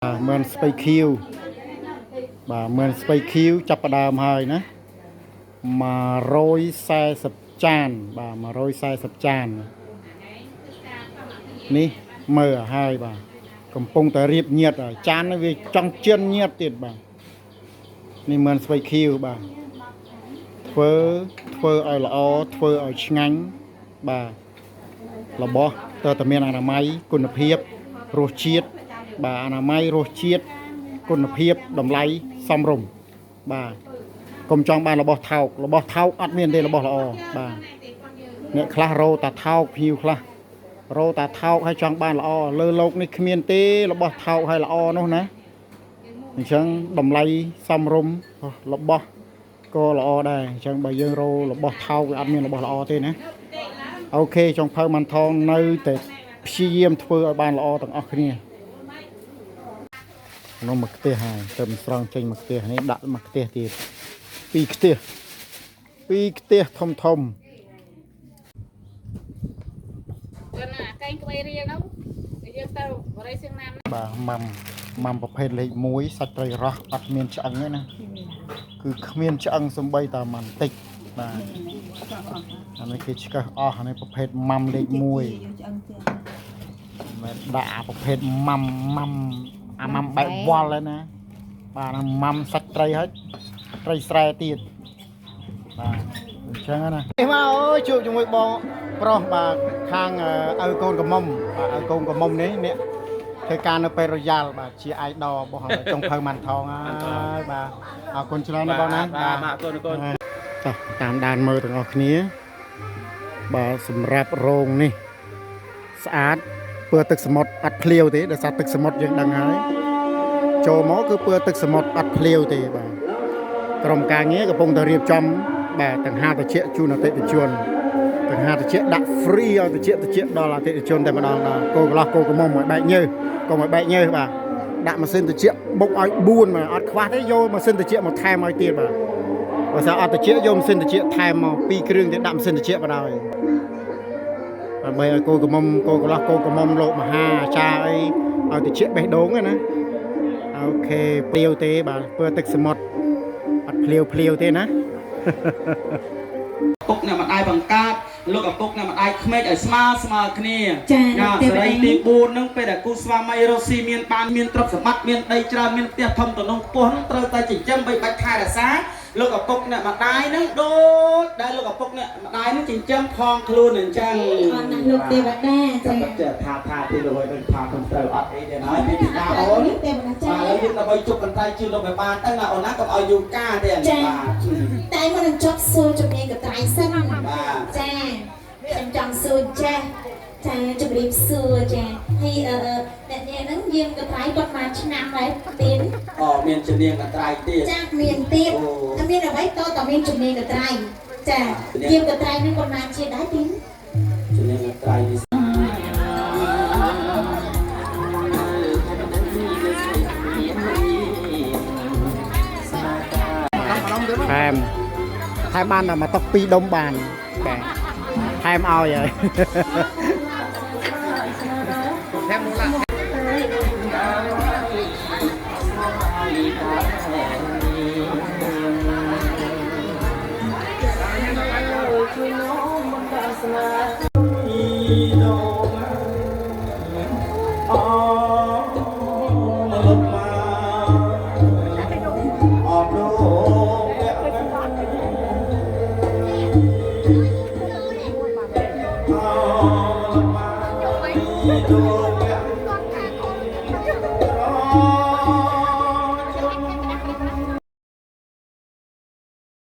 មិនស្ពៃខៀវបាទមិនស្ពៃខៀវចាប់ផ្ដើមហើយណា140ចានបាទ140ចាននេះមើលឲ្យហើយបាទកំពុងតែរៀបញាតហើយចាននេះវាចង់ជឿនញាតទៀតបាទនេះមិនស្ពៃខៀវបាទធ្វើធ្វើឲ្យល្អធ្វើឲ្យឆ្ងាញ់បាទរបស់តើតែមានអនាម័យគុណភាពរសជាតិបាទអនាម័យរសជាតិគុណភាពតម្លៃសមរម្យបាទកុំចង់បានរបស់ថោករបស់ថោកអត់មានទេរបស់ល្អបាទអ្នកខ្លះរោតាថោកភ្ញៀវខ្លះរោតាថោកហើយចង់បានល្អលើលោកនេះគ្មានទេរបស់ថោកហើយល្អនោះណាអញ្ចឹងតម្លៃសមរម្យរបស់ក៏ល្អដែរអញ្ចឹងបើយើងរោរបស់ថោកវាអត់មានរបស់ល្អទេណាអូខេចុងភៅម៉ាន់ថងនៅតែព្យាយាមធ្វើឲ្យបានល្អទាំងអស់គ្នា នោះមកខ្ទះហើយទៅមិនស្រង់ចេញមកខ្ទះនេះដាក់មកខ្ទះទៀតពីរខ្ទះពីរខ្ទះធំធំ គាត់ណាកែងក្បីរៀលនោះយើងទៅបរិយសៀងណាម បាទម៉ាំម៉ាំប្រភេទលេខ1សាច់ត្រីរ៉ស់អត់មានឆ្អឹងទេណាគឺគ្មានឆ្អឹងសំបីតាម៉ាន់តិចបាទអានេះគេឆ្កឹះអស់អានេះប្រភេទម៉ាំលេខ1មិនដាក់អាប្រភេទម៉ាំម៉ាំអាម៉ាំបែបវល់ហើយណាបាទអាម៉ាំសាច់ត្រីហើយត្រីស្រែទៀតបាទអញ្ចឹងណានេះមកអើយជួបជាមួយបងប្រុសបាទខាងឪកូនកំមុំបាទឪកូនកំមុំនេះអ្នកធ្វើការនៅពេទ្យរ៉ូយ៉ាល់បាទជា idol របស់ចុងភៅម៉ាន់ថងហើយបាទអរគុណច្រើនណាស់បងណា បាទបាទអរគុណអរគុណ តោះតាមដានមើលទាំងអស់គ្នាបាទសម្រាប់រោងនេះស្អាតពើទឹកសមុទ្រអត់ភ្លាវទេដោយសារទឹកសមុទ្រយើងដឹងហើយចូលមកគឺពើទឹកសមុទ្រអត់ភ្លាវទេបាទក្រុមការងារកំពុងតែរៀបចំបាទតង្ហាតិចជូនអតិថិជនតង្ហាតិចដាក់ free ឲ្យតិចតិចដល់អតិថិជនតែម្ដងដល់គោកន្លោះគោកមុំឲ្យបែកញើសកុំឲ្យបែកញើសបាទដាក់ម៉ាស៊ីនតិចបុកឲ្យ4បាទអត់ខ្វះទេយកម៉ាស៊ីនតិចមកថែមឲ្យទៀតបាទ បើសិនអត់តិចយកម៉ាស៊ីនតិចថែមមកពីរគ្រឿងទៀតដាក់ម៉ាស៊ីនតិចបណ្ដោយដើម្បីឲ្យគោក្រមុំគោកន្លោះគោក្រមុំលោកមហាអាចារ្យអីឲ្យតិចបេះដូងហ្នឹងណាអូខេព្រាវទេបាទពើទឹកសមុទ្រអត់ភ្លាវភ្លាវទេណា ពុកអ្នកម្ដាយបង្កើតលោកឪពុកអ្នកម្ដាយក្មេកឲ្យស្មើស្មើគ្នា ចា៎ ណា ទេវតា សេរីទី4ហ្នឹងពេលដែលគូស្វាមីរស់ស៊ីមានបានមានទ្រព្យសម្បត្តិមានដីច្រើនមានផ្ទះធំទំនងខ្ពស់ហ្នឹងត្រូវតែចិញ្ចឹមបីបាច់ថែរក្សាលោកឪពុកអ្នកម្ដាយហ្នឹងដូចដែលលោកឪពុកអ្នកម្ដាយហ្នឹងចិញ្ចឹមផងខ្លួនអញ្ចឹង អរណាស់លោកទេវតាចា ចាំតែថាថាទីលោកឲ្យដឹងថាខ្ញុំត្រូវអត់អីទេណាពីពីណាអូន ទេវតាចា បាទឥឡូវយើងដើម្បីជប់កន្ត្រៃជឿលោកឲ្យបានទៅណាអូនណាកុំឲ្យយូរកាទេ ចា បាទ តែមុននឹងចប់សួរជំនាញកត្រៃសិន បាទ ចាខ្ញុំចង់សួរចាស់ចាជម្រាបសួរចាហើយអឺអ្នកនាងហ្នឹងយាមកត្រៃគាត់មកឆ្នាំដែរទៀន អូមានជំនាញកន្ត្រៃទៀត ចាមានទៀត អូ តែមានអ្វីតតមានជំនាញកត្រៃចាយាមកត្រៃហ្នឹងគាត់មកជាដែរទៀន ជំនាញកន្ត្រៃនេះ ថែមថែមបានតែមកតុកពីរដុំបានបាទថែមឲ្យហើយ អូមកលុបមកអបលោកអ្នកអូមកលុបមកពីលោកអ្នក